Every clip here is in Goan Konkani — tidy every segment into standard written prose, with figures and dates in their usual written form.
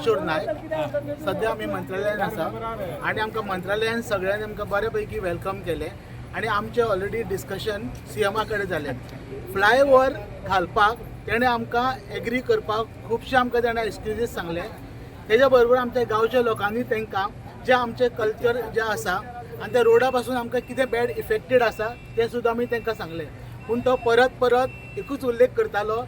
किशोर नायक. सध्या आमी मंत्रालयान आसा आनी आमकां मंत्रालयान सगळ्यांनी आमकां बऱ्या पैकी welcome केलें आनी आमचें ऑलरेडी डिस्कशन सीएमा कडेन जालें. फ्लायओवर घालपाक तेणें आमकां एग्री करपाक खुबशे आमकां तेणें एक्सक्युजीस सांगले. तेज्या बरोबर आमच्या गांवच्या लोकांनी तांकां जें आमचें कल्चर जें आसा आनी त्या रोडा पासून आमकां कितें बॅड इफेक्टेड आसा तें सुद्दां आमी तांकां सांगलें. पूण तो परत परत एकूच उल्लेख करतालो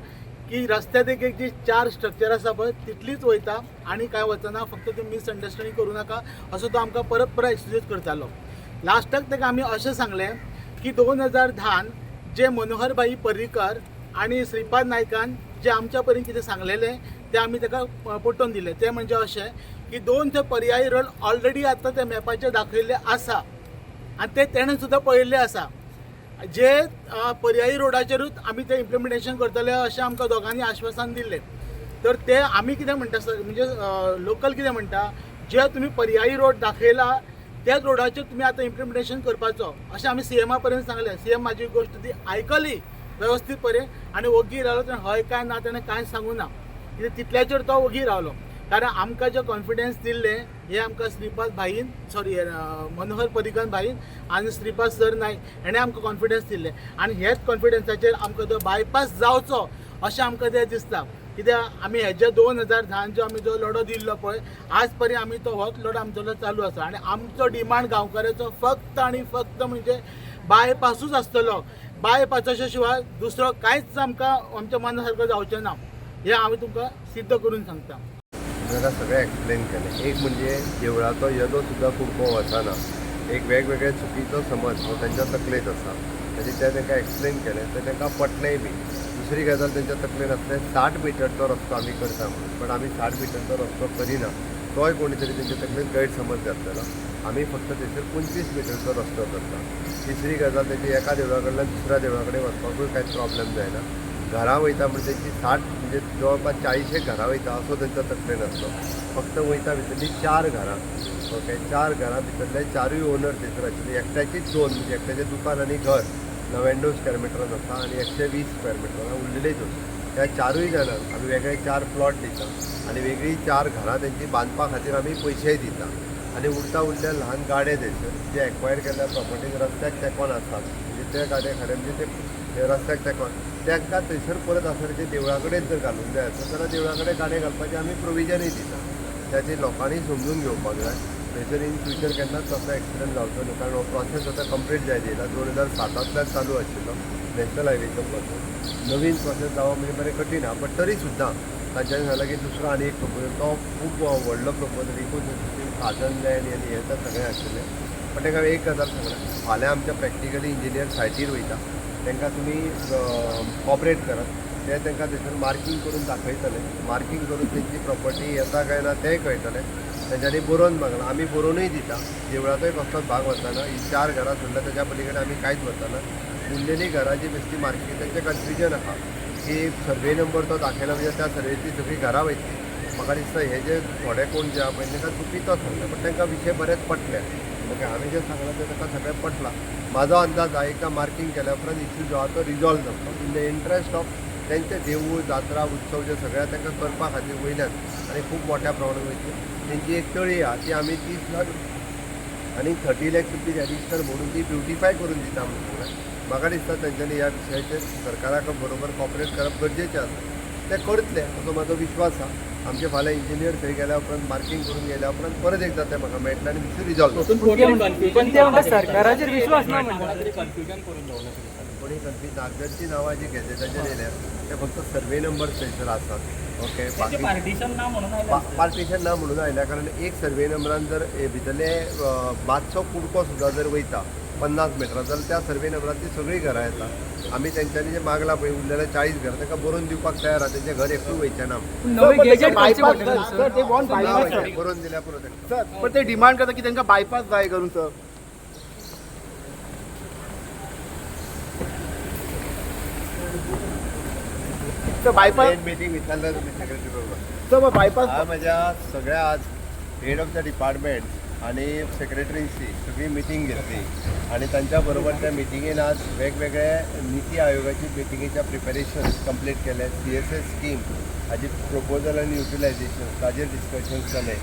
की रस्त्या देगेक जी चार स्ट्रक्चर आसा पळय तितलीच वयता आनी कांय वचना, फक्त तुमी मिसअंडरस्टँडींग करूं नाका असो तो आमकां परत परत एक्सक्यूज करतालो. लास्टाक ताका आमी अशें सांगलें की 2010न जे मनोहरभाई पर्रीकर आनी श्रीपाद नायकान जे आमच्या पर्यंत कितें सांगलेलें तें आमी ताका पटोवन दिलें. तें म्हणजे अशें की दोन ते पर्यायी रोड ऑलरेडी आतां ते मॅपाचेर दाखयल्ले आसा आनी ते तेणें सुद्दां पळयल्ले आसा. जे पर्यायी रोडाचेरूच आमी ते इम्प्लिमेंटेशन करतले अशें आमकां दोगांनी आश्वासन दिल्लें. तर ते आमी कितें म्हणटा सर, म्हणजे लोकल कितें म्हणटा, जे तुमी पर्यायी रोड दाखयला त्याच रोडाचेर तुमी आतां इम्प्लिमेंटेशन करपाचो अशें आमी सीएमा पर्यंत सांगलें. सीएम म्हाजी गोश्ट ती आयकली वेवस्थीत पर्यंत आनी ओगी रावलो. तेणें हय काय ना तेणें कांय सांगू ना, कित्याक तितल्याचेर तो ओगी रावलो. कारण आमकां जे कॉन्फिडन्स दिल्लें हें आमकां श्रीपाद भाईन, सॉरी, मनोहर पर्रीकर भाईन आनी श्रीपाद सर नायक हेणें आमकां कॉन्फिडन्स दिल्लें आनी हेच कॉन्फिडन्साचेर आमकां तो बायपास जावचो अशें आमकां तें दिसता. कित्याक आमी हेजे 2010 जो आमी जो लढो दिल्लो पळय आज पर्यंत आमी तो होच लढो आमचो चालू आसा आनी आमचो डिमांड गांवकाराचो फक्त आनी फक्त म्हणजे बायपासूच आसतलो. बायपासाच्या शिवाय दुसरो कांयच आमकां आमच्या मना सारको जावचें ना हें हांव तुमकां सिद्ध करून सांगता. ताका सगळें एक्सप्लेन केलें. एक म्हणजे देवळाचो येदो सुद्दां कुडको वचना, एक वेगवेगळे चुकीचो समज हो तांच्या तकलेंत आसा. आनी तें तांकां एक्सप्लेन केलें तें तांकां पटलेंय बी. दुसरी गजाल, तांच्या तकलेन आसलें 60 मिटरचो रस्तो आमी करता म्हणून, पण आमी 60 मिटरचो रस्तो करिना. तोय कोणी तरी तेंच्या तकलेन गैरसमज घातलेलो. आमी फक्त थंयसर 25 मिटरचो रस्तो करता. तिसरी गजाल, तेजी एका देवळा कडल्यान दुसऱ्या देवळा कडेन वचपाकूय कांयच प्रॉब्लेम जायना. घरां वयता म्हणजे तेंची 60 म्हणजे जवळपास 40 एक घरां वयता असो तेंच्या तकलेन आसलो. फक्त वयता भितरलीं चार घरां, ओके, चार घरां भितरले चारूय ओनर थंयसर आशिल्ले. एकट्याचीच दोन, म्हणजे एकट्याचें दुकान आनी घर 99 स्क्वेअर मिटरान आसा आनी 120 स्क्वेअर मिटरान उरलेले दोन. त्या चारूय जाणांक आमी वेगळे चार प्लॉट दिता आनी वेगळी चार घरां तेंची बांदपा खातीर आमी पयशेय दिता. आनी उरता उरले ल्हान गाडे थंयसर जे एक्वायर केल्ल्या प्रॉपर्टीक रस्त्याक तेंकोन आसात, म्हणजे ते गाडे खरें म्हणजे ते रस्त्याक तेंकोन, तांकां थंयसर परत आसा ते देवळा कडेन जर घालूंक जाय आसत जाल्यार देवळा कडेन गाडे घालपाचें आमी प्रोविजनूय दिता. ताचेर लोकांनी समजून घेवपाक जाय. थंयसर इन फ्युचर केन्नाच तसो एक्सिडंट जावचो न्हू, कारण हो प्रोसेस आतां कंप्लीट जायत येयला. 2007तांतल्यान चालू आशिल्लो नॅशनल हायवेचो प्रोसेस. नवीन प्रोसेस जावप म्हणजे बरें कठीण आहा. बट तरी सुद्दां तांच्यांनी सांगलां की दुसरो आनी एक प्रपोजल, तो खूब व्हडलो प्रपोजल, इकोसिस्टीम, खाजन लँड आनी हें तर सगळें आशिल्लें. पण तांकां एक गजाल सांगला, फाल्यां आमच्या प्रॅक्टिकली इंजिनियर सायटीर वयता, तांकां तुमी कॉपरेट करात. ते तांकां थंयसर मार्कींग करून दाखयतले. मार्कींग करून तेंची प्रॉपर्टी येता काय ना तेंय कळटलें. तेंच्यांनी बरोवन मागलां, आमी बरोवनूय दिता. देवळाचोय कसलोच भाग वचना. ही चार घरां सोडल्यार तेच्या पलीकडे आमी कांयच वचना. उरलेली घरां जी बेश्टी मार्कींग, तेंचें कन्फ्युजन आहा की सर्वे नंबर तो दाखयला म्हणजे त्या सर्वेतली सगळीं घरां वयतली. म्हाका दिसता हे जे थोडे कोण जे आहा पळय तांकां चुकीचो सांगला, पण तांकां विशय बरेच पटले. ओके, हांवें जें सांगलां तें तांकां सगळें पटलां. म्हाजो अंदाज आहा, एकदां मार्कींग केल्या उपरांत इश्यू जो आहा तो रिजॉल्व जातलो इन the interest of तेंचे देवूळ, जात्रा, उत्सव जे सगळे तांकां करपा खातीर वयल्यान आनी खूब मोठ्या प्रमाणात वयतली. तेंची एक तळी आहा, ती आमी 30 लाख आनी 30 लॅक रुपीज एडिशनल म्हणून ती ब्युटिफाय करून दिता म्हणून सांगलें. म्हाका दिसता तेंच्यांनी ह्या विशयाचेर सरकाराक बरोबर कॉपरेट करप गरजेचें आसा. ते करतले असो म्हाजो विश्वास आहा. आमचे फाल्यां इंजिनियर थंय गेल्या उपरांत, मार्कींग करून गेल्या उपरांत परत एकदां ते म्हाका मेळटले आनी विशय रिजॉल्व. पण ते म्हणटा सरकाराचेर विश्वास ना म्हणटा. कन्फ्युजन करून दवरलें दिसता. कोणी कन्फ्यूज, नागदरची नांवां जी गॅझेटाचेर येयल्या ते फक्त सर्वे नंबर थंयसर आसात, ओके. तेंचें बाकी पार्टिशन ना म्हणून आयलें. पार्टिशन ना म्हणून आयल्या, कारण एक सर्वे नंबरान जर हे भितरले मातसो कुडको सुद्दां जर वयता 50 मिटरां जाल्यार त्या सर्वे नंबरान ती सगळीं घरां येता. आमी तेंच्यांनी जे मागला पळय उरलेले 40 घरां, तांकां बरोवन दिवपाक तयार आहा. तेंचें घर एकूय वयचें ना. नवे गॅझेट करचे पडटले सर, सर. ते वॉन्ट ना बायपास. वयचें, बरोवन दिल्यार पुरो तांकां. सर, पण ते डिमांड करता की तांकां बायपास जाय करून सर. Sir, bypass. Meeting विचारलं तुम्ही सेक्रेटरी बरोबर. Sir, bypass. हा, म्हज्या सगळ्या आज हेड ऑफ the department आणि सेक्रेटरींची सगळी मिटींग घेतली आणि तांच्या बरोबर त्या मिटिंगेन आज वेगवेगळे नीती आयोगाची मिटिंगेच्या प्रिपेरेशन कंप्लीट केले. सीएसएस स्कीम हाजी प्रपोजल आनी युटिलायझेशन ताजेर डिस्कशन जालें.